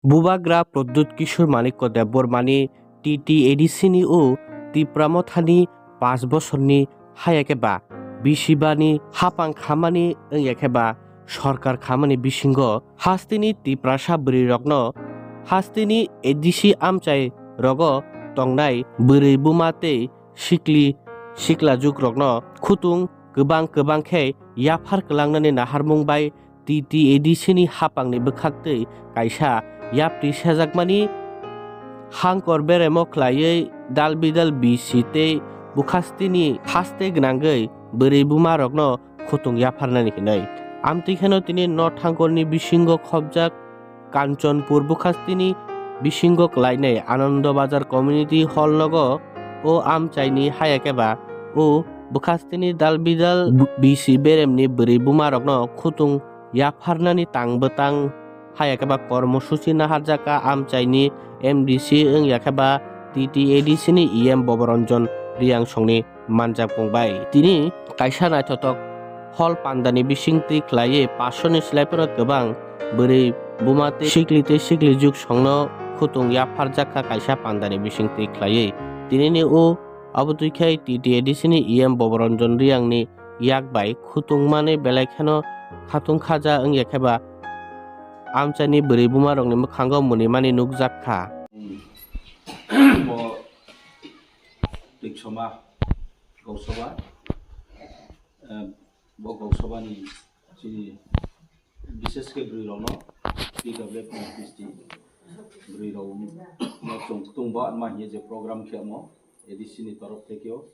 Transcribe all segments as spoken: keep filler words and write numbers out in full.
Bubagra Pradyut Kishore Manikya Debbarmani T T A D C ni o Tipra Mothani paanch bosorni haya khe ba bisibani hapang khamani wngya khe ba sorkar khamani bisingo hasteni Tiprasa bwrwirokno hasteni A D C amchai rogo tongnai bwrwi buma tei sikli siklajukrokno khutung kwbang kwbang khe yaphar kwlangnani naharmung bai T T A D C ni hapangni bwkhaktwi kaisa yapri sejakmani hangkor beremo khlaiwi dal bidal B C tei bukhastini haste gwnangwi bwrwi bumarokno khutung yapharnani hinwi. Amtwi kheno tini North Hangkorni bisingo khopjak Kanchanpur bukhastini bisingo kwlainai Anando Bazar Community Hall nogo o amchaini haya khe ba o bukhastini dal bidal B C beremni bwrwi bumarokno khutung yapharnani tang bwtang haya khe ba kormosuchi naharjak kha amchaini M D C wngya khe ba T T A D C ni E M Boboranjan Riyangsongni manjak pung bai. Tini kaisa naithothok hall pandani bisingtwi khlaiwi paanch sho ni slai phano kwbang bwrwi buma tei sikli tei siklijuk songno khutung yapharjak kha kaisa pandani bisingtwi khlaiwi. Tinini o abotwi khe T T A D C ni E M Boboranjan Riyangni yak bai khutungmani belai kheno khatung khaja wngya khe ba amchaini bwrwi bumarokni mwkhango munimani nukjak kha. Bo Twikchoma Gausaba, eh, bo Gausabani chini bishesh khe bwrwi rokno T W F ni P S T bwrwi rokno chwng ktung ba ma hiye je program khe mo A D C ni torof thekeo.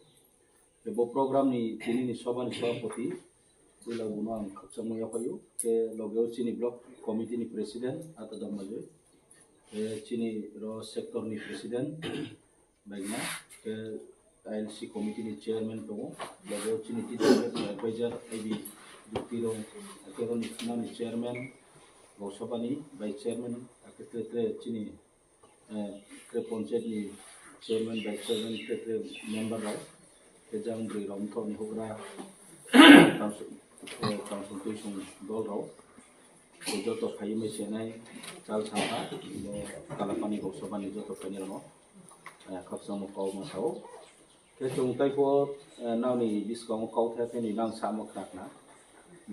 Bo program ni tini ni soba ni sabapati puila bono ang khakchangma yaphaio. Khe logeo chini block committee ni president Ata Dambajoi, khe chini ro sector ni president Baigna, khe I L C committee ni chairman tongo, logeo chini T W F ni advisor I B Jyoti rok, khe ro ni nani chairman, Lok Sabha ni vice chairman, akhe tre tre chini, eh, tre panchayat ni chairman, vice chairman, tre tre member rok, khe jang bwrwi rok wngthok ni houhgra, Council, eh, Council twi song dol rok, khe joto phaiwi mai chenai chal sangha, bo Kalapani Lok Sabha ni joto phainai rok no. Eh, khakchangma kok ma sao. Khe chwng tei pho, eh, nangni bwskango kok thai thai ni nang samo khna khna.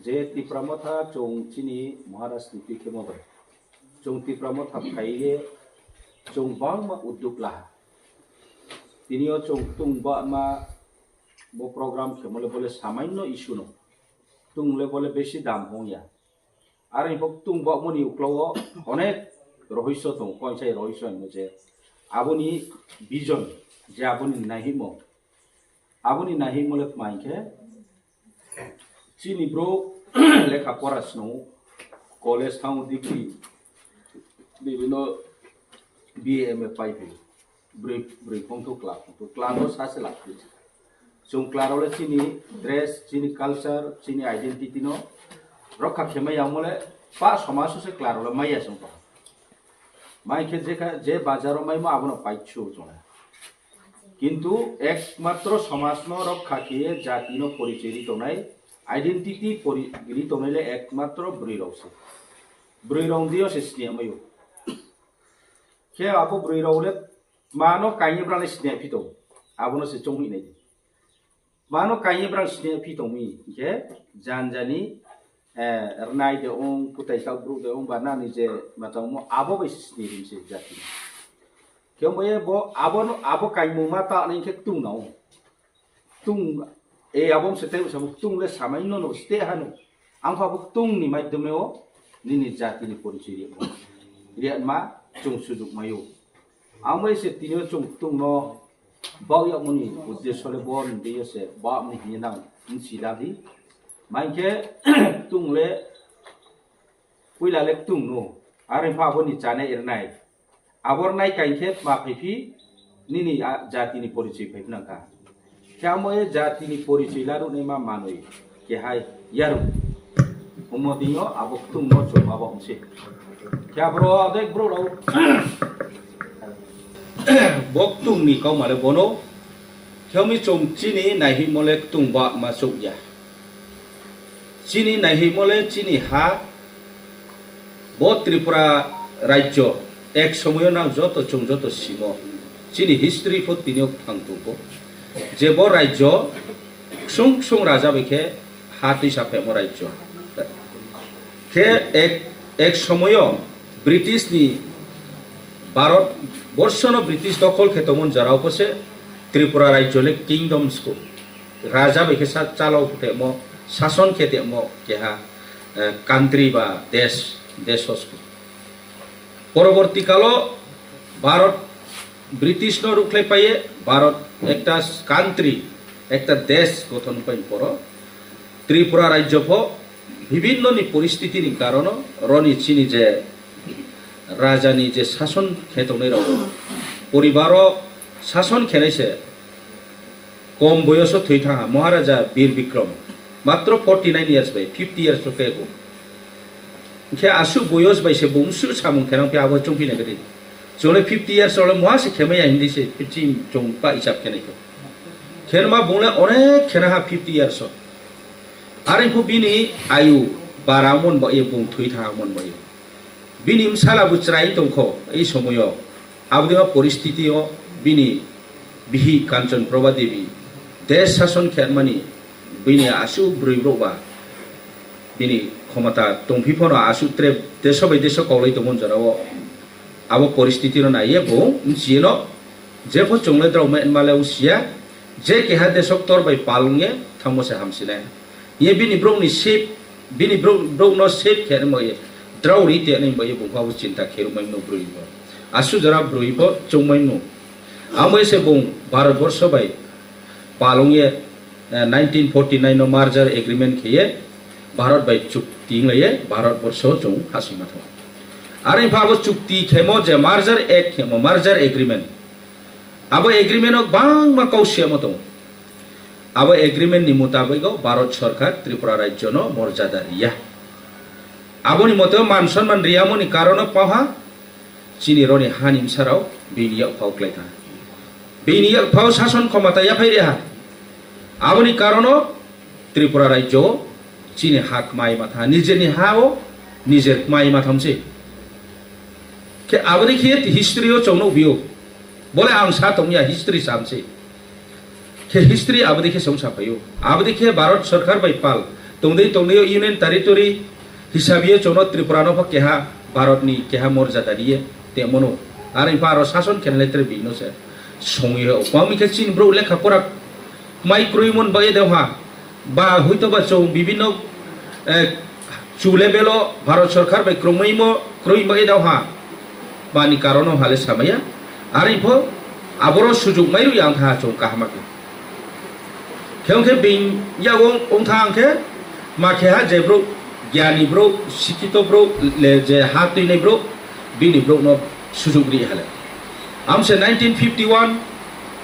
Je Tipra Motha chwng chini Maharaj ni twi khe mo bai. Chwng Tipra Motha phai ye chwng bangma udduk laha. Tini o chwng tung ba ma bo program khe mo le bole samaino issue no. Tung le bole besi dam hong ya. Aro ni bo ktung bokmoni uklogo onek rohorso tongo, koinsa rohorso hinwi je aboni vision, je aboni naihimo, aboni naihimo le tma hinkhe chini bro lekha pora swngo, college thango degree, bibino B A M A pai phi. Bwrwi, bwrwi phongthok, kla phongthok, kla no sa se lak phi. Chwng kla rok le chini dress, chini culture, chini identity no rokha khe maya, omo le pa somaj o se kla rok le maya chwng tong. Mai khe je kha, je bazar o maimo abono paitsu chwng. Kintu ekmatro somaj no rokha khe jati no porichoi ri tongnai, identity pori-, ri tongnai le ekmatro bwrwi rok se. Bwrwi rok dio se sini amayo. Khe abo bwrwi rok le mano kainwi brang le sini phi tong. Abono se chong hinai di. Mano kainwi brang sini phi tong mi. Khe jan jani, eh, rwnai de ong, kutai kau bruk de ong, ba nani je ma tong mo abo bai se sini rim se jati. Khe bo ye bo abono, abo kaimung ma ta nai khe tung na ong. Tung, e abom se tei sabo tung le samai no no ste hanu. Ang pha bo tung ni maidome o nini jati ni porichoi ri mo. Ri ma chung sujuk mayo. Ang bai se tini o chung tung no bau ya moni uddesho le bo ni de se ba ni hinang nsi da di. Main khe tung le puila le tung no. Are pha bo ni chane ernai. Abor nai kai khe ma phai phi nini a jati ni porichoi phai phwnang kha. Khe amo e jati ni porichoi laru nai ma manwi kehai yaru. Omo dino abo ktung no chwng abo wngse. Khe aboro adek bro rok bo ktung ni kau male bono. Khe omi chwng chini nai hi mole ktung ba ma chuk ya. Chini nai hi mole chini ha bo Tripura Rajyo ek somoyo nang joto chwng joto simo. Chini history pho tini o thang tuko. Je bo rajyo ksung ksung raja bai khe ha twisa phemo rajyo. Khe ek, ek somoyo British ni Bharat borso no British dokhol khe tongmon jorao pho se Tripura rajyo le kingdoms ko. Raja bai khe sa-, chalo phutemo, sason khe temo keha, eh, country ba desh, desh hosko. Poroborti kalo Bharat British no rukhlai paye, Bharat ekta country, ekta desh gothon pai poro. Tripura rajyo pho bibinno ni poristiti ni karono roni chini je raja ni je sason khe tongnai rok poribaro sason khenai se kom boyoso thwi thangha Maharaja Bir Bikram, matro forty nine years bai, fifty years to kebo. Khe aswk boyos bai se bung su samung khenang phi abo chungphi nai gadi. Chole fifty years ole moha se khemaya hindi se fifty chong pa isap khenai ko. Khenma bungle onek khena ha fifty years o. Are phu bini ayu bara mon ba ye bung thwi tha mon ba ye. Bini msala bo chwrai tongkho ei somoyo. Aboni o poristiti o bini bihi Kanchan Prabha Devi desh sason khe mani bini aswk bwrwi borok ba bini khomota tongphi phano aswk tre deso bai deso kaulai tongmon jorao abo poristiti no naiye bo mchiyeno jepho chongle drao ma enmale usiya je keha desok tor bai palungye thangmo se hamsinai. Ye bini brokni sep, bini brok, brokno sep khe nang bai, drao ri te nang bai, bung abo chinta khe rwmai mano bwrwi bo. Asu jora bwrwi bo chongmai mano. Amo se bung Bharat borsho bai palung ye, eh, nineteen forty nine no merger agreement khe ye, Bharat bai chukti wng lai ye, Bharat borsho chong hasing ma thang. Are pha abo chukti khemo je merger act khemo, merger agreement. Abo agreement o bangma kau siyamo tongo. Abo agreement ni mutabik o Bharat Sarkar Tripura rajyo no morjada riya. Aboni mote o man sonman riyamoni karon o paha chini roni hani bwsarok bini yak phao klai kha. Bini yak phao sason khomota yaphai riha. Aboni karon o Tripura rajyo o chini ha kmai matha, nijeni ha o nijer kmai matha mse. Khe aboni khe history o chong nukphio. Bole ang sa tongya history samse. Khe history aboni khe chong saphaio. Aboni khe Bharat Sarkar bai pal tongdei tongdei o Union Territory hisabiyo chongno Tripura no pha keha Bharat ni keha morjada riye te mono. Are pha aro sason khenle tre bino se. Songwi ho. Kwbangma khe chini bro lekha pora mai kroi mon bai dewha. Ba hoito ba chwng bibinno, eh, chu level o Bharat Sarkar bai kroi mo, kroi bai dewha. Bani karon o hale samaya. Are pho aboro sujuk mai rwi ang tha chwng kaham khe. Khe wng khe bini yago wng tha ang khe ma khe ha je bro, gyani bro, sikito bro, le je ha twi nai bro, bini bro no sujuk ri hale. Amse nineteen fifty one,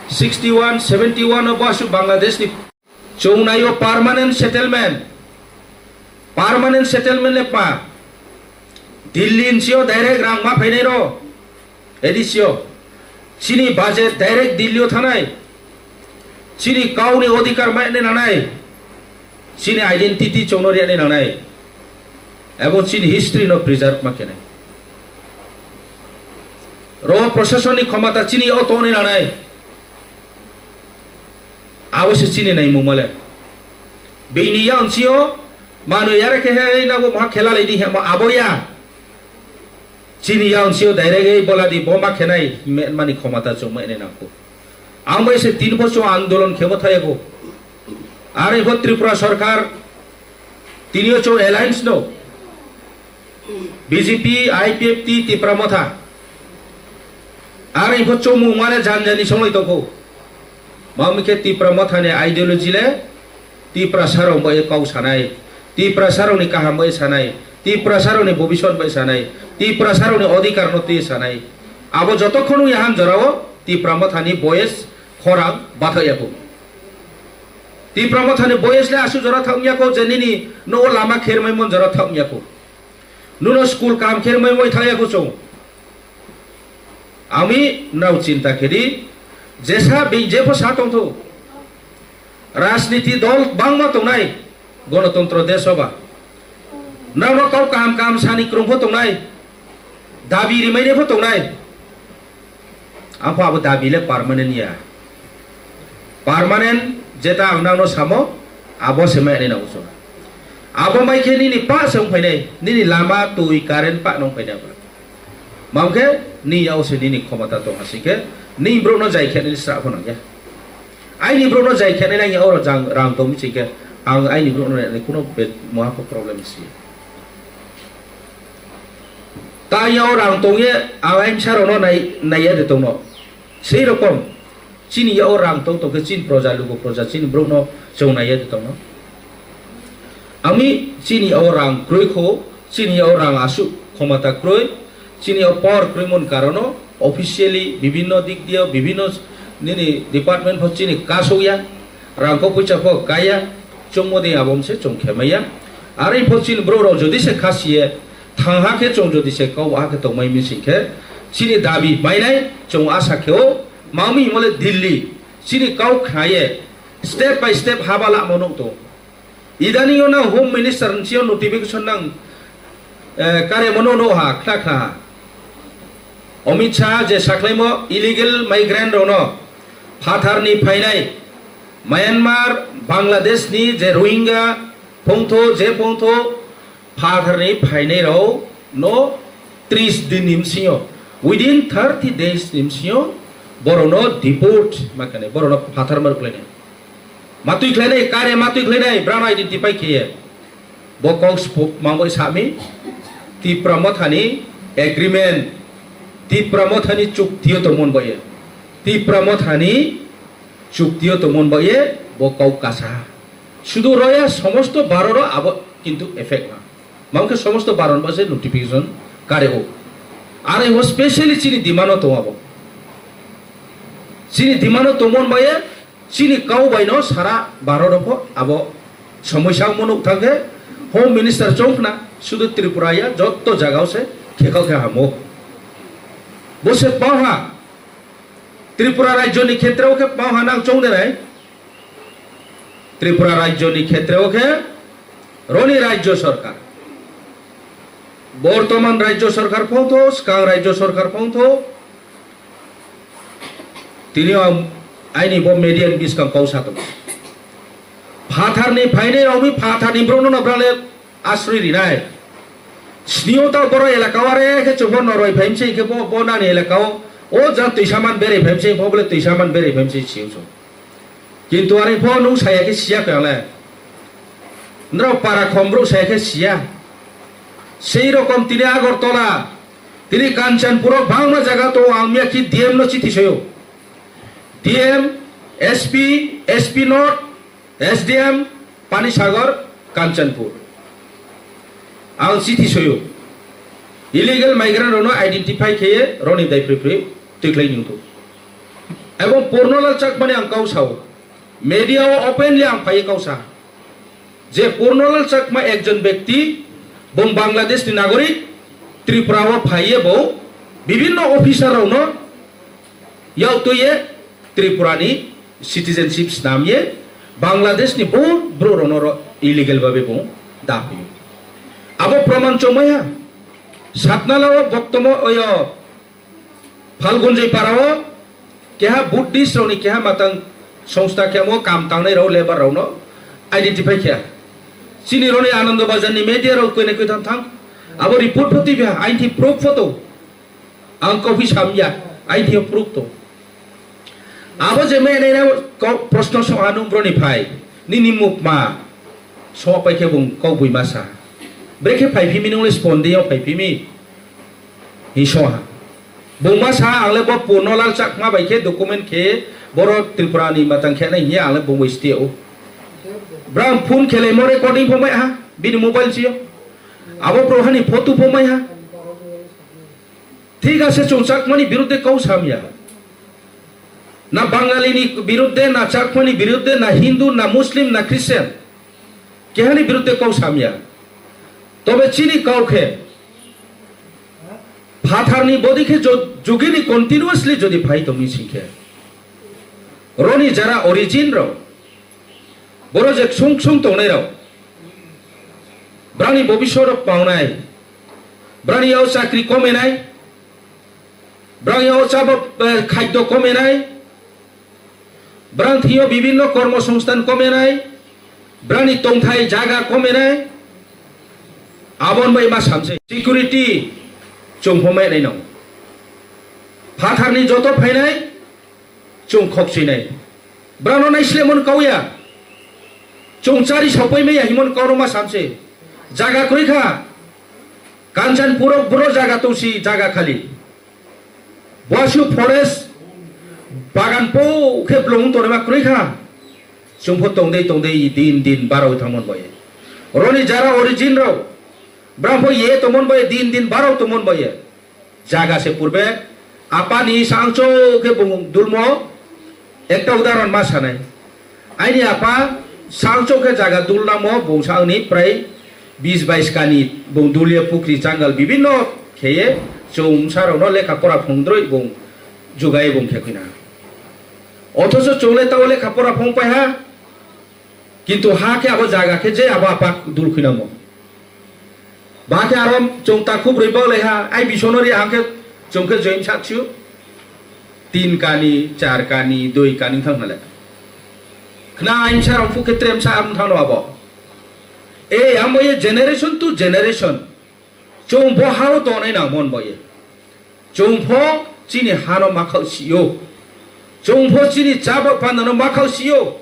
sixty one, seventy one o bo aswk Bangladesh ni chongnai o permanent settlement, permanent settlement le pa Delhi ni sio direct rang ma phainai ro, A D C o. Chini budget direct Delhi o thanai. Chini kau ni odhikar ma ne nanai. Chini identity chongno ri ne nanai. Ebo chini history no preserve ma kenai. Ro procession ni khomata chini o tongni nanai. Abo se chini nai mumale. Bini ya unsio manu yare ke he na bo ma khela lai di he ma abo ya. Chini ya unsio direct ei bola di bomba khenai me mani khomata chong me ne nangko. Ang bai se tin bochor andolon khebo thayako. Are bo Tripura Sarkar tinio chong alliance no. B J P, I P F T, Tipra Motha. Are bo chong mung mane jan jani songlai tongko. Mami khe Tipra Motha ni ideology le Tiprasarok bai kok sanai, Tiprasarokni kaham bai sanai, Tiprasarokni bobiswt bai sanai, Tiprasarokni odhikar no twi sanai. Abo jotokhon wngya han jorao Tipra Mothani boyes khorang bathok yako. Tipra Mothani boyes le asu jora thang yako je nini no lama khermai mon jora thang yako. Nuno school kam khermai moi thang yako chong. Ami nrao chinta khe di, jesa bini jepho sa tongtho. Rajniti dol bangma tongnai, Ganatantro desh o ba. Nrao no kau kaham kaham sani kwrwng pho tongnai. Dabi rimai de pho tongnai. Ang pho abo dabi le permanent ya. Permanent jeta ang nangno samo, abo se mai nai nango so. Abo mai khe nini pa se wng phainai, nini lama, twi, current pa nong phainai abo. Mam khe ni yao se nini khomota tong asing khe, ni brok no jai khe nini sra pho nang ya. Aini brok no jai khe nai nang ya oro jang rang tong mi sing khe, ang aini brok no nai kuno bet moha pho problem si. Ta yao rang tong ye, ang aimsa rok no nai, nai ya de tong no. Sei rokom, chini yao rang tong tong khe chini proja, lugu proja, chini brok no chong nai ya de tong no. Ami chini yao rang kroi kho, chini yao rang asuk khomota kroi, chini yao power kroi mon karono, officially bibhinno dik diyo, bibhinno nini department pho chini kasuk ya, rang kho puisa pho kaya, chongmo de abom se chong khemaya. Are pho chini brok rok jodi se khasiye, thang ha khe chong jodi se kau ha khe tongmai mi sing khe, chini dabi mainai chong asa khe o, mami mole Delhi, chini kau khaye, step by step haba lamo nuk to. Idani yo nang Home Minister ni sio notification nang, eh, kare mono no ha, khna khna ha. Amit Shah je saklaimo illegal migrant rok no phathar ni phainai Myanmar, Bangladesh ni je Rohingya phongtho, je phongtho phathar ni phainai rok no tris din ni bsing yo, within thirty days ni bsing yo borok no deport ma khe nai, borok no phathar ma rwkhlai nai. Matwi khlainai, kare matwi khlainai, brano identify khiye. Bo kok spo-, mangoi sami, Tipra Mothani agreement, Tipra Mothani chuktiyo tongmon boye. Tipra Mothani chuktiyo tongmon boye, bo kok kasa. Sudu roya somosto baroro abo kintu effect na. Mangke somosto baron bose notification kare o. Are ho specially chini dimano tongabo. Chini dimano tongmon boye, chini kau bai no sara Bharat o pho abo somosya wngmo nuk thang khe Home Minister chong khna sudu Tripura ya jotto jaga o se khekao khe hamo. Bo se paha Tripura rajyo ni khetre o khe paha nang chong de nai. Tripura rajyo ni khetre o khe roni rajyo sarkar. Bortoman rajyo sarkar phongtho, swkang rajyo sarkar phongtho, Tini o aini bo media ni bwskang kok sa tongo. Phathar ni phainai rok ni phathar ni borok no brale asrwi rinai. Sini o ta borok elaka o are khe chwng bo noroi phaimse khe bo, bo nani elaka o, o jang twisa man berai phaimse, bo bole twisa man berai phaimse sio so. Kintu ani pho nung saya khe siya khe ale. Nrok para khombrok saya khe siya. Sei rokom tini Agartala, tini Kanchanpur o bangma jaga to ang miya khi D M no chithi soyo. D M, S P, S P North, S D M, Panisagar, Kanchanpur. Ang chithi soyo. Illegal migrant rokno identify kheye roni dai phri phri twiklai nungtu. Ebong Purnalal Chakmani ang kau sao. Media o openly ang phaiye kau sa. Je Purnalal Chakma ekjon bekti, bong Bangladesh ni nagorik, Tripura o phaiye bo bibinno officer rokno yaktwiye Tripura ni citizenship snamye Bangladesh ni bo bro rokno ro illegal babe bo daphiyo. Abo proman chongmaiha. Satnala o boktomo oyo Phalgunjoi para o keha Buddhist rokni keha matang songstha khe amo kam tangnai rok labour rokno identify khe. Chini roni Anando Bazar ni media rok koine koitham thang. Abo report pho twibi ha, aini proof photo. Ang copy samya, aini proof to. Abo je me nai ko proshno so anu broni phai. Nini mukma. So pai khe bung kok bui masa. Brekhe phai phimi nung le sponde yo phai phimi. Hi so ha. Bung masa ang le bo Purnalal Chakma bai khe document khe boro Tripura ni matang khe nai hiya ang le bung bai stio. Bram phone khe le mo recording pho mai ha. Bini mobile sio. Abo bro hani photo pho mai ha. Thik ase chwng Chakmani birudde kau samya. Na Bangali ni birudde, na Chakmani birudde, na Hindu, na Muslim, na Christian. Kehani birudde kau samya. Tobe chini kau khe phatharni bodi khe jo-, jugini continuously jodi phai tongwi singkhe. Roni jara origin rok. Boro je ksung ksung tongnai rok, brani bobiswt rok paunai, brani yao chakri komenai, Brang yao chaba, eh, khadyo komenai, brang thio bibinno kormo songsthan komenai, brani tongthai jaga komenai, abon bai ma samse. Security chungpho mai nai nang. Phatharni joto phainai, chung khokchinai. Brano naislemon kauya. Chung chari sopoi maya himon kauroma samse. Jaga kwrwi kha. Kanchanpuro buro jaga tongsi jaga khali. Boasu forest bagan po khe blong tonima kwrwi kha. Chungpho tongdei tongdei din din baroi thangmon boye. Roni jara origin rao. Brapho ye tongmon boye din din baroi tongmon boye. Jaga se purbe apani sangcho khe bung dulmo ekta udahoron ma sanai. Aini apa sangcho khe jaga dulnamo bung sangni prai bis bais kani bung dulia pukri changal bibinno kheye chwng sarokno lekha pora phungdroi bung jugai bung khe khina. Othocho chwng le tao lekha pora phung pai ha. Kintu ha khe abo jaga khe je abo apa dul khwinamo. Ba khe aro chwng ta khubrwi bok lai ha, ai bisonori ha khe chwng khe join sak sio. Tin kani, char kani, dui kani thang nale. Khna aimsa rok phu khe tremsa am thang no abo. Ei amo ye generation to generation. Chwng bo hao tongnai nang mon bo ye. Chwng pho chini hano makhao sio. Chwng pho chini chaba pandano makhao sio.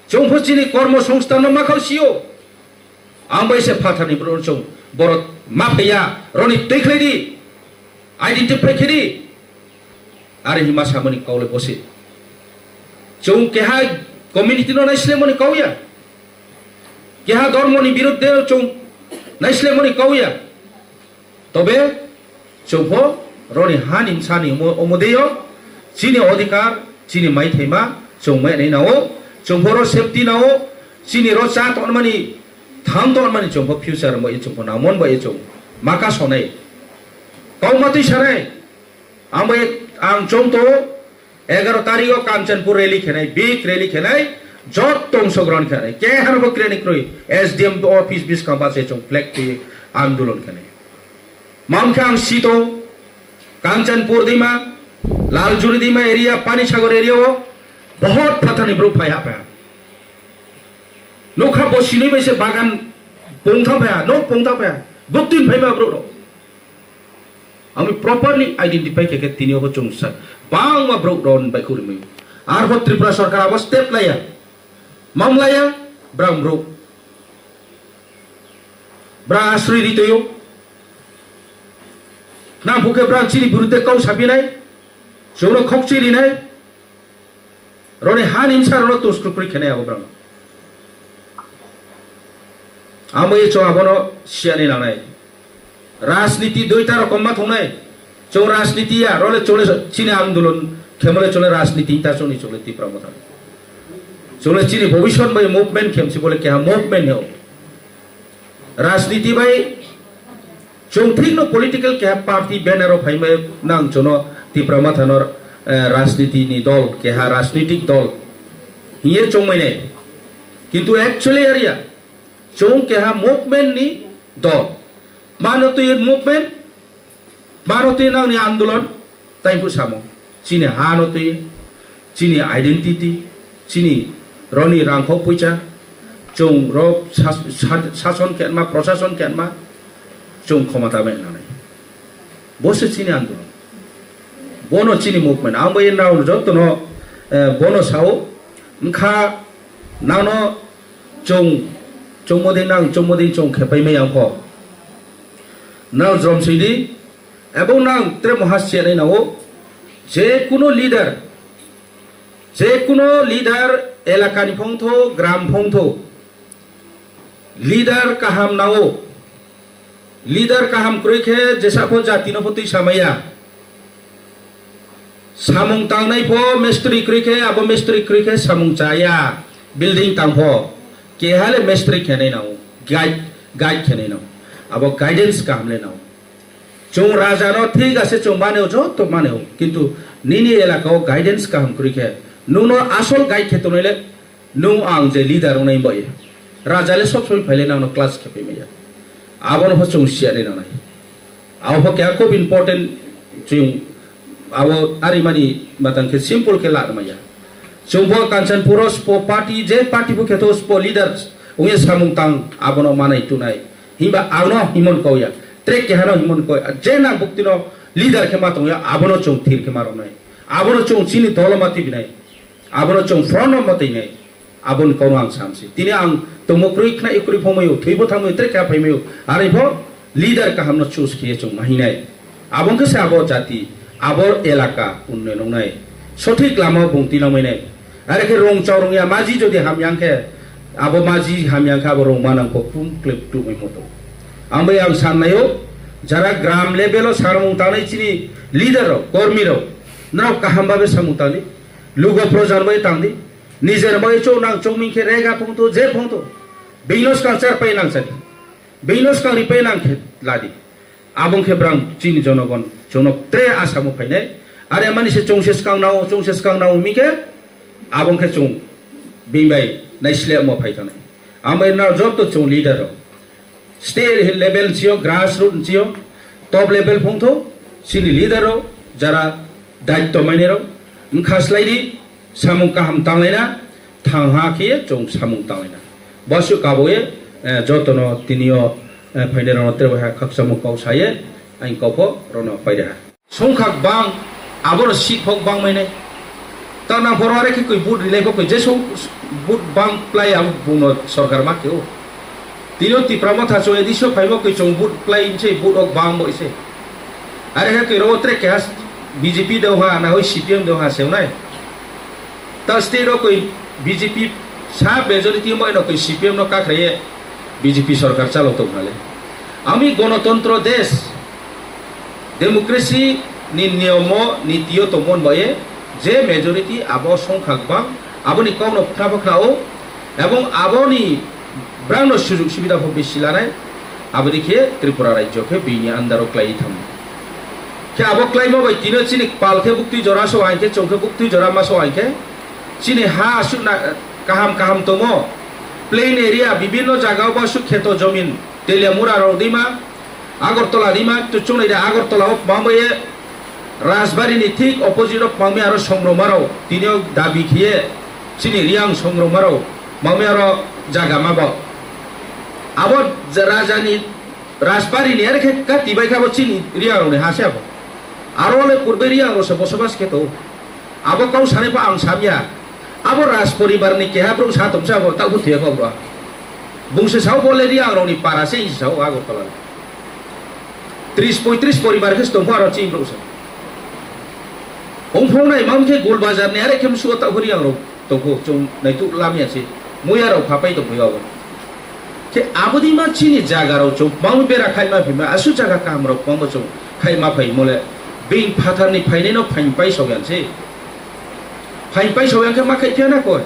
Chwng pho chini kormo songsthanno makhao sio. Ang bai se phatharni bwrwi chwng borok ma phaiya roni twi khlai di. Identify khe di. Are hima samani kaule bose. Chwng keha community no naislemani kauya. Keha dormoni birudde chwng naislemani kauya. Tobe chwngpho roni hani sani omo, omo deyo chini odhikar, chini maithaima chwng mai nai nao, chwngpho ro safety nao, chini ro cha tonmani, thang tonmani chwngpho future mo ye chwngpho namon bo ye chwng maka sonai. Kau matwi sanai, ang bo ye, ang chwng to egaro tarikh o Kanchanpur rally khenai, big rally khenai, jot tong sogron khenai, kehar bo krenai kroi, S D M office biskang ba se chwng flag twi andolon khenai. Mamkhe ang sito, Kanchanpur dima, Laljuri dima area, Panisagar area o, bahut phatharni bwrwi phai ha phai ha. Nokha bo sinui bai se bagan pungthang phai ha, nok pungthang phai ha, buktui phai ma bwrwi rok. Ami properly identify khe khe tini obo chwng sa, bangma bwrwi rok bai khuri mai. Arbo Tripura sarkar abo step laya, mamlaya, bwrang bwrwi. Bra asri ri toyo. Nang bukhe bra chini birudde kau sapinai. Chwngno khokchi rinai. Roni hani msa rono tus krukri khenai abo bra. Amo ye chwng abono siani nanai. Rajniti duita rokom ma thongnai. Chwng rajniti ya, role chole chini andolon khemole chole rajniti ta chwngni chole Tipra Motha. Chole chini bobisot bai movement khemsi bole keha movement heo. Rajniti bai chwng thikno political keha party banner o phaimai nang chwngno Tipra Motha no, eh, rajniti ni dol, keha rajnitik dol hiye chwngmai nai. Kintu actually area chwng keha movement ni dol. Mano twi movement, mano twi nangni andolon, tai bo samo. Chini ha no twi, chini identity, chini roni rangkhok puicha, chwng ro sas-, sa-, sason khenma, prosason khenma, chwng khomota bai nanai. Bo se chini andolon. Bono chini movement. Ang bai nao jotono, eh, bono sao, wngkha nano chwng, chwngmodi nang, chwngmodi chwng khepai mai ang kho. Nang jrom sidi, ebong nang tre moha siya nai nao, je kuno leader, je kuno leader elaka ni phongtho, gram phongtho, leader kaham nao, leader kaham kwrwi khe jesa pho jati no pho twi samaya. Samung tangnai pho mistri kwrwi khe, abo mistri kwrwi khe samung chaya, building tang pho. Keha le mistri khenai nao, guide, guide khenai nao. Abo guidance kaham le nao. Chwng raja no thik ase chwng mane o, joto mane o. Kintu nini elaka o guidance kaham kwrwi khe, nwng no asol guide khe tongnai le, nwng ang je leader wngnai bai. Raja le sob somoi phaile nang no class khe phaimaya. Abo no pho chwng siya ni nanai. Abo pho keha khub important chwng Abo arimani matang khe simple khe larmaya. Chwngbo Kanchanpuro spo party, je party bo khetho spo leaders wngya samung tang abono manai tunai. Himba angno himon koya. Trek kehano himon koya. Je nang buktino leader khe ma tongya abono chwng thir khe ma rwnai. Abono chwng chini dolo ma tibinai. Abono chwng front no ma tibinai. Aboni kokno ang samsi. Tini ang tongmo kwrwi khna ikwrwi phomaio, thwibo thangmaio, tre kha phaimaio. Aripho leader kahamno choose khiye chwng mahinai. Abo wngkhe se abo jati, abo elaka unnoyon wngnai. Sothik lama bung tinangmainai. Are khe rong chao rwngya maji jodi hamya wngkhe, abo maji hamya wngkhe abo rong manang kok tum klep tumwi muto. Ang bai ang sannaio, jara gram level o samung tangnai chini leader rok, kormi rok, norok kaham babe samung tangdi. Lugo projan bai tangdi. Nijer bai chou nang chou ming khe rega phungto, je phungto. Bino skang char pai nang chadi. Bino skang ri pai nang khe ladi. Abong khe brang chini jonogon chonok tre asamo phainai. Are mani se chong se skang nao, chong se skang nao mi khe abong khe chong bini bai naislemo phai tanai. Ambai na joto chong leader rok. State level nchio, grassroot nchio, top level phungtho, chini leader rok, jara daityo mainai rok, wngkha slai di, samung kaham tanglaina, thang ha khe chwng samung tanglaina. Bosu kaboe, eh, jotono tinio, eh, phainai rokno tre bai ha khakchangma kok saye, ang kokbo rono paide ha. Songkha bang, aboro seat phok bang mainai. Tana phoro are khe koi vote rilai bo koi, je song vote bang plai abo bungno sorkar ma khe o. Tino Tipra Motha chwng A D C o phaibo koi chwng vote plai se vote ok bang bo se. Are khe koi ro tre keha B J P deu ha na hoi C P M deu ha se nai. Ta state o koi B J P sa majority mo eno koi C P M no kakhraye B J P sorkar chalo tong hale. Ami gonotontro desh, democracy ni niyomo nitiyo tongmon baye je majority abo songkha bang aboni kokno phra phra o ebong aboni brangno sujug subida pho bisi lanai aboni khe Tripura rajyo khe bini under o klai thang khe abo klaimo bai tino chini pal khe buktui jora so hai khe chong khe buktui jora ma so hai khe chini ha asuk na kaham kaham tongo plain area bibinno jaga o bo asuk kheto jomin Teliamura rok dima, Agartala dima, tuchungnai de Agartala o pambaye Rajbari ni thik opposite o pambaye aro songroma rok, tini o dabi khiye chini Riang songroma rok, pambaye aro jaga ma bo. Abo raja ni Rajbari ni are khe kati bai kha bo chini Riang rok ni ha se abo. Aro le purbe Riang rok se bosobas khe to. Abo kau sani pa ang samya. Abo Raj poribar ni keha bro sa tong sa bo ta bu thuya ko bro. Bung se sao bo le Riang rok ni para se sao Agartala. Tris poitris poribar khe tong pho aro chini bro se. Ong phung nai mam khe Gul Bazar ni are khe msu ta huri ang rok tong pho chung nai tu lam ya se. Muya rok phapai tong pho ya bo. Khe abodi ma chini jaga rok chung bang bera khai ma phima asu jaga kam rok bang bo chung khai ma phai mole. Bing phathar ni phainai no phain pai sok yang se. Phain pai sok yang khe ma khai phiya na koi.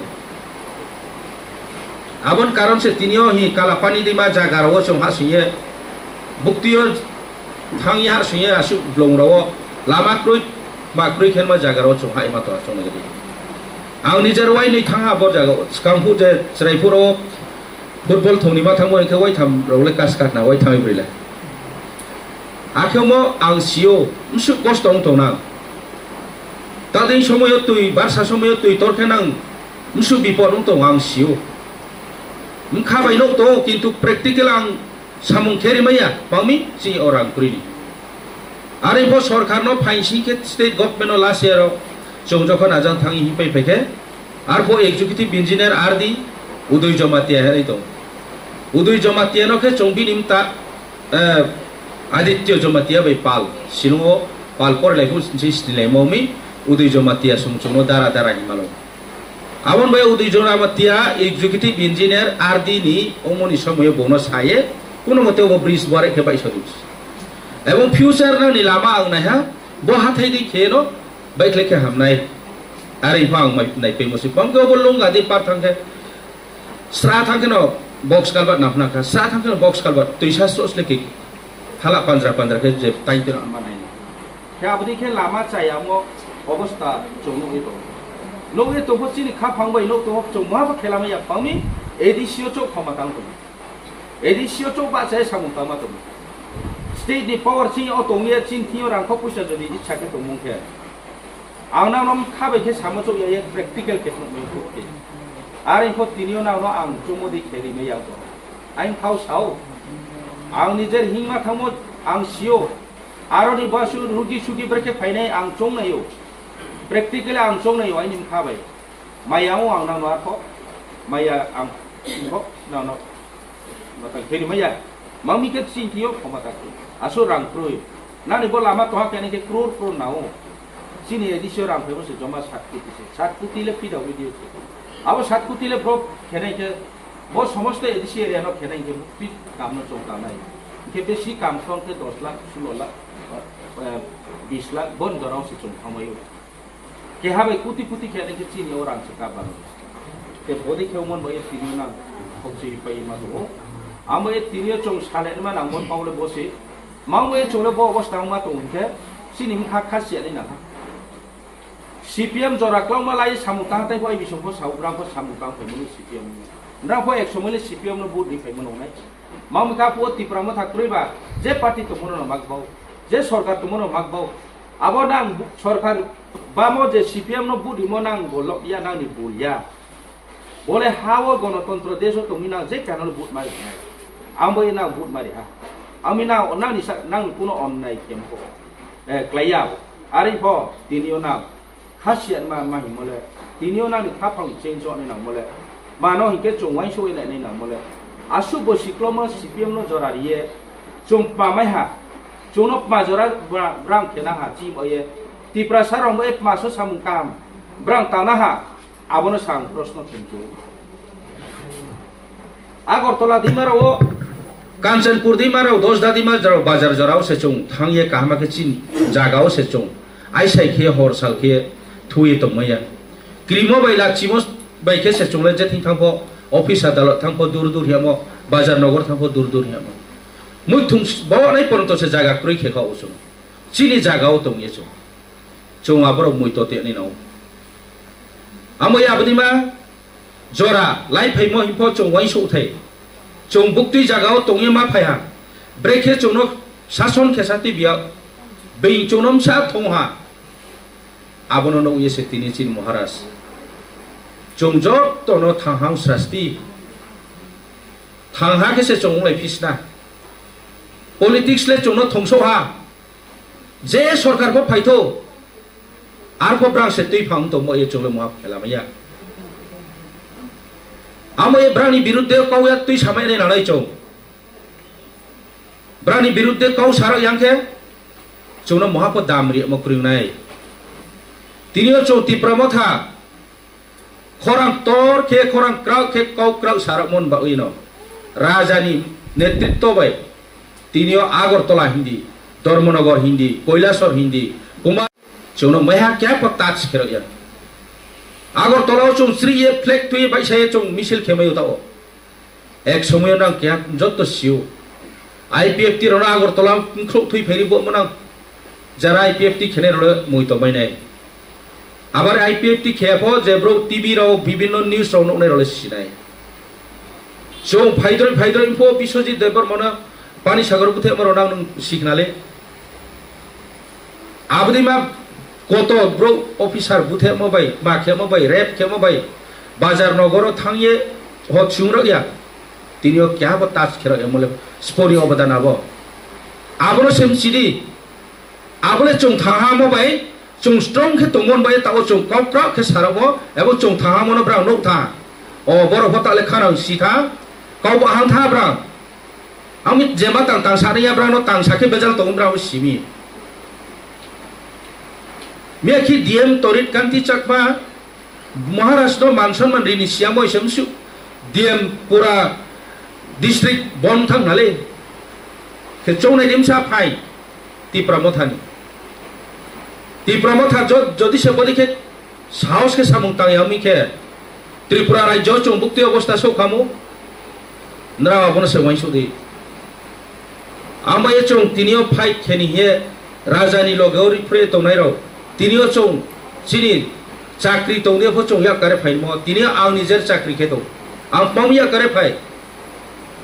Abon karon se tinio hi Kalapani dima jaga rok chung ha singye. Bukti o thang ya singye asu blong rok lama kroi ma kroi khen ma jaga rok chung ha ma to chung nai. Ang nijer wai ni thang ha bo jaga skang hu je chrai phuro. Football thongni ma thangbo hwnkhe waitham rok le kas katna waitham ibrwi le. Akhemo ang sio msuk kosto wng tongnang. Tading somoyo twi barsa somoyo twi torkhe nang msuk bipor wng tongo ang sio. Mkha bai nok tongo kintu practical ang samung khe rimaya pangmi chini orang kwrwini. Are bo sorkar no phain sing khe state government no last year o chwng jokhon ajang thangwi hipai phaikhe, arbo executive engineer R D Udoy Jamatia hai tong. Udoy Jamatia no khe chwng bini mta, eh, Aditya Jamatia bai pal. Silongo pal porelai phuru sinilai momi Udoy Jamatia song chwngno dara dara himalo. Aboni bai Udoy Jamatia executive engineer R D ni omoni somoyo bono saye, kuno mote obo bridge bore khe bai sadu. Ebong future nangni lama ang naiha, bo hathai di khe no, bai khle khe hamnai. Are pha ang mai nai pe mo si pam ke obo lung gadi par thang khe. Sra thang khe no box culvert na phna kha, sra thang khe no box culvert, twi sa sro sle ki. Hala pandra pandra khe je tai te ma nai. Khe aboni khe lama chaya mo obostha chwng nugwi tongo. Nugwi tongpho chini kha phang bai nuk tongpho chwng ma pha khelama ya phangni A D C o chok phama tang tongo. A D C o chok ba chai samung tangma tongo. State ni power chini o tongya chini thio rang kho puisa jodi ichha khe tongmung khe. Ang nang no kha bai khe samo chok ya, practical khe phunuk mai khe. Are kho tini o nang no ang chumo di khe ri mai ya to. Ang thau sao. Ang ni jer hingma thangmo ang sio. Aro ni basu rugi sugi brekhe phainai ang chong nai o. Practically ang chong nai o, aini kha bai. Maya o ang nang no arko. Maya ang ko nang no. Matang khe ri maya. Mang mi khe sing kio khoma ta khe. Aso rang kroi. Nani bo lama toha kene khe crore crore nao. Chini A D C o rang phaibo se joma sat koti se. Sat koti le P W D se. Abo sat koti le bro khenai khe bo somosto A D C area no khenai khe pi kam no chong tanai. Khe besi kam song khe dos lakh, sulo lakh, eh, bis lakh bon dorong se chong thangmai o. Keha bai kuti kuti khe nai khe chini o rang se kap bano. Te bodi khe umon bai tini nang khokchi pai ma do. Amo e tini o chong sale ma nang mon paule bosi. Mang bai chong le bo obostha ma tong khe chini mkha kha sia ni nang. C P M jora klong ma lai samung tang tai bai bisong pho sau brang pho samung tang phai mano C P M. Brang pho ek somoi le C P M no vote ni phai mano nai. Mang ka pho Tipra Motha kroi ba je party tong mano mak bau. Je sorkar tong mano mak bau. Abo nang bu-, sorkar bamo je C P M no budimo nang bolok ya nang ni bul ya. Bole ha o gonotontro desh o tongwi nang je kanal but mari nai. Ang bo nang but mari ha. Ang mi nang nang ni sa nang kuno onnai kempo. Eh, klai ya. Ari pho tini o nang khasiat ma ma himole. Tini o nang ni khaphang change o nang mole. Mano hinkhe chwng uansuk wi nainai nang mole. Aswk bo siklomo C P M no jora riye. Chwng pamai ha. Chwngno pma jora bra-, brang khena ha chim oye. Tiprasa rong bo e pma so samung kam. Brang tana ha. Abono sang proshno thengkhe. Agartala dima rao, Kanchanpur dima rao, Dosda dima rao, bazar jorao se chwng thangye kahama khe chini jagao se chwng. Aisai khe hor sal khe thuye tongmaya. Krimo bai lachimo bai khe se chwngla je thing thangpho, office adalot thangpho dur dur hiyamo, bazar nogor thangpho dur dur hiyamo. Muithung s-, bo nai poronto se jaga kroi khe kha o chwng. Chini jaga o tongye chwng. Chwng aborok muito te ni no. Amo ya aboni ma jora lai phaimo himpo chwng uansuk thai. Chwng buktwi jaga o tongye ma phai ha. Brekhe chwngno sason khe sa twi biya. Being chwngno msa thong ha. Abono nukye se tini chini Maharaj. Chwng jotono thanghang srasti. Thangha khe se chwng wnglai phisna. Politics le chwngno thongso ha. Je sorkar pho phaitho. Arpho brang se twi phang tongmo ye chwng le muha phela maya. Amo ye brang ni birudde kau ya twi samai nai nanai chwng. Brani birudde kau sarok yang khe chwngno moha pho dam ri mo kwrwngnai. Tini o chwng Tipra Motha khorang tor khe khorang krauk khe kau krauk sarok mon bagwi no. Raja ni netritto bai tini o Agartala hindi, Dharmanagar hindi, Kailasor hindi, Kumar chwngno maiha kya pho touch kherok ya. Agartala o chwng sri ye flag twi bai sa ye chwng misil khe mai o ta o. Ek somoyo nang keha jotto sio. I P F T rok no Agartala wngkhrouh thwi phairi bo mwnang. Jara I P F T khenai rok le mui tongbai nai. Abar I P F T khe pho je bro T V rok bibinno news rok nuknai rok le sinai. Chwng phaidroi phaidroi pho Biswajit Debbarma no Pani Sagar buthe ma rok nang sikna le. Aboni ma koto bro officer buthemo bai, ma khemo bai, rape khemo bai, bazar nogoro thangye ho chungrok ya. Tini o keha bo touch kherok ya mole spori obodan abo. Abono sem chidi. Abole chwng thangha mo bai, chwng strong khe tongmon bai, tao chwng kok krak khe sarok bo, ebo chwng thangha mono brang nuk tha. O borok bo ta le khana si tha. Kok bo hang tha brang. Ami jema tang tang sani ya brano tang sakhe bejal tongo brano simi. Miyakhi D M Torit Kanti Chakma Maharaj no man sanman rini siyamo isem su D M pura district bon thang nale. Khe chongnai dim sa phai Tipra Mothani. Tipra Motha jod-, jodi se bodi khe Sahos khe samung tang ya wngmi khe Tripura rajyo chwng bukti obostha sok khamu, nrao abono se uaingsuk di. Ang bai chwng tini o fight khe ni he raja ni loge o ripre tongnai rok. Tini o chwng chini chakri tong de pho chwng yak kare phaimo. Tini ang nijer chakri khe tong. Ang pam yak kare phai.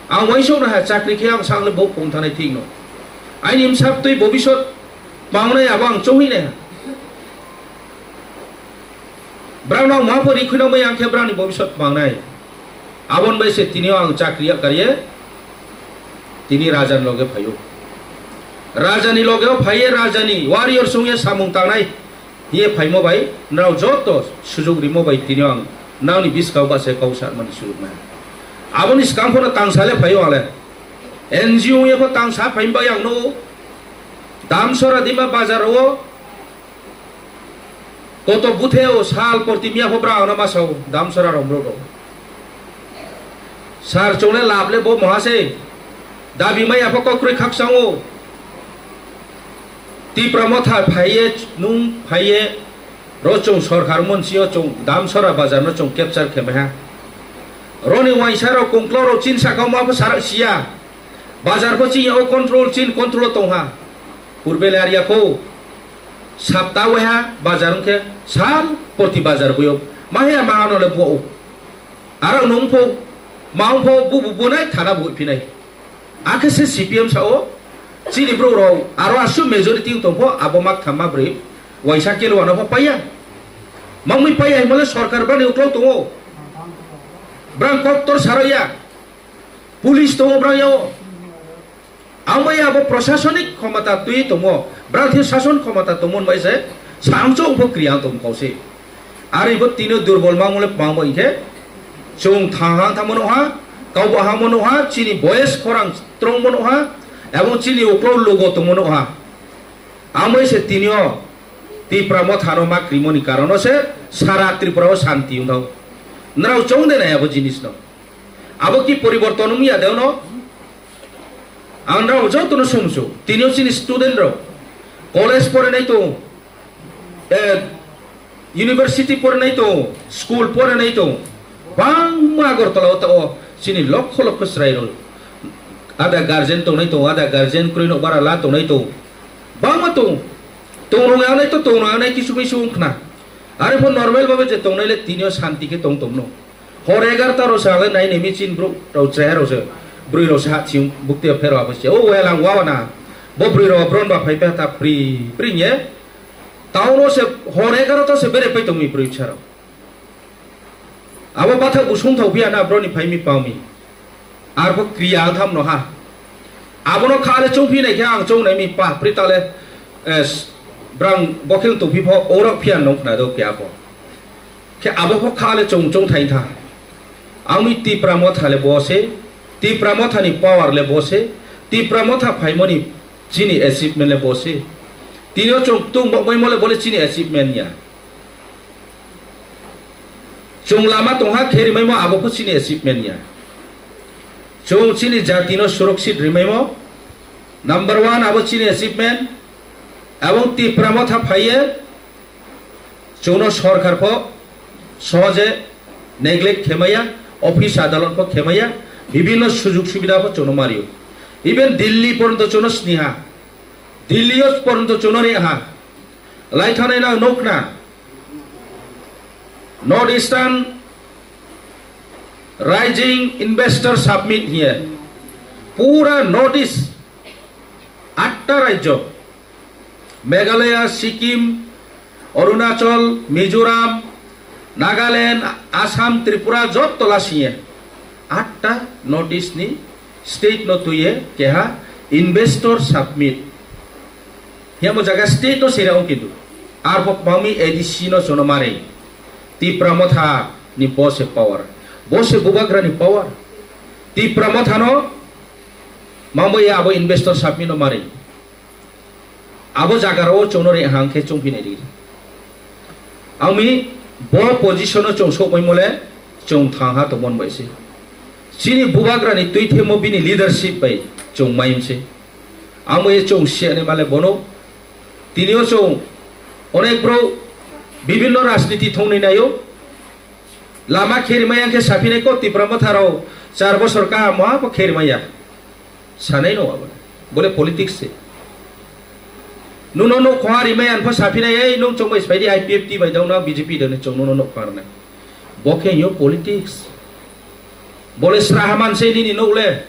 Ang uaingsuk na ha chakri khe ang sakle bo kong thanai thik no. Aini msak twi bobisot pangnai abo ang chongwi nai ha. Brang no ma pori khwna mai ang khe brang ni bobisot mangnai. Abon bai se tini ang chakri ya kariye tini raja ni loge phayo. Raja ni loge o phaiye raja ni warrior sung ye samung tangnai. Ye phaimo bai nrao joto sujug rimo bai tini ang nrao ni biskao ba se kau sa mani sujug nai. Aboni skang phono tangsa le phayo ale. N G O ye pho tangsa phaim bai ang no. Damsora dima bazar o Koto buthe o sal porti miya pho brao no masao damsora rok bro rok. Sar chongle lab le bo moha se. Dabi maya pho kokroi khakchang o. Tipra motha phaiye nung phaiye ro chong sorkar monsi o chong damsora bazar no chong capture khe meha. Roni waisa rok kongklo rok chin saka ma pho sarak siya. Bazar pho chini o control chin control tongha. Purbe le arya kho. Sapta waiha bazar wngkhe sal porti bazar buyok. Mahiya mahano le buo. Aro nung pho, maung pho, bu bu bunai thana bu phinai. Akhe se C P M sao, chini bro rao, aro asu majority wng tong pho, abo mak thamma bri. Waisa kelwa no pho paya. Mangmi paya himale sorkar bani uklau tongo. Brang koktor saroya. Police tongo brang yao. Ang bai abo prosasonik khomota twi tongo, bwrang thwi sason khomota tongmon bai se, sangchok bo kriya tong kau se. Ari bo tino durbol mangmole mangbo inkhe, chwng thang hang thangmano ha, kaubo hangmano ha, chini boyes khorang strongmano ha, ebong chini uklok logo tongmano ha. Ang bai se tinio Tipra mothano ma krimoni karono se sara Tripura o santi wngthau. Nrao chong de nai abo jinis no. Abo ki poriborton wngya de ono? Ang rao jotono sumsu, tini o chini student rok college porinai tong, eh, university porinai tong, school porinai tong, bangma Agartala o ta o chini lokho lokho chwrai rok, ada guardian tongnai tong, ada guardian kwrwi nok bara la tongnai tong, bangma tong, tong rung yangnai to tong rung yangnai kisu misu wng khna, are pho normal babe je tongnai le tini o santi khe tong tong no. Hor egarota rok se alai nai nai michin bro rok chaya rok se, bwrwi rok se ha chiyung bukti phero abo se o welang wa na bo bwrwi rok bron ba phai pa ta pri pri ye. Town o se hor egarota se bere pai tongmi bwrwi bwsa rok. Abo bathak usung thok phiya na bro ni phai mi pao mi. Arbo kriya ang tham no ha. Abono kha le chong phi nai khe ang chong nai mi pa pri ta le, eh, brang bokhel tong phi pho orok phiya nong khna do kya pho. Khe abo pho kha le chong chong thai tha. Ang mi Tipra motha le bo se, Tipra motha ni power le bo se, Tipra motha phaimoni chini achievement le bo se. Tini o chong tung bo mai mo le bo le chini achievement ya. Chwng lama tongha khe rimaimo abo pho chini achievement ya. Chwng chini jati no surakshit rimaimo number one abo chini achievement. Abong Tipra motha phaiye chwngno sorkar pho sohoje neglect khemaya, office adalot pho khemaya, bibhinno sujug subida pho chwngno mario. Even Delhi poronto chwngno sniha, Delhi o poronto chwngno reha. Lai thanai nang nukna. North Eastern Rising Investor Summit hiye. Pura North East atta rajyo, Meghalaya, Sikkim, Arunachal, Mizoram, Nagaland, Assam, Tripura jotto la siye. Atta North East ni state no tuye keha Investor Summit. Hiya mo jaga state no sera o kintu. Arbo pami A D C no sono mare. Tipra motha ni bose power. Bose bubagra ni power. Tipra motha no mambo ya abo Investor Summit no mare. Abo jaga rao chwngno re hang khe chwng phinai di. Ami bo position o chwng sok mai mole chwng thang ha tongmon bai se. Chini bubagra ni twi themo bini leadership bai chwng mai se. Amo ye chwng siya ni male bono. Tini o chwng onek bro bibhinno rajniti thongni nayo. Lama khe rimaya khe saphinai ko Tipra motha rao char bosor kaham mo abo khe rimaya. Sanai no abo. Bole politics se. Nuno no khwa rimaya pho saphinai ei nung chwng bai spai di I P F T bai dong na B J P dong chwng nuno no khwa rwnai. Bo khe yo politics. Bole sraha man se nini nok le.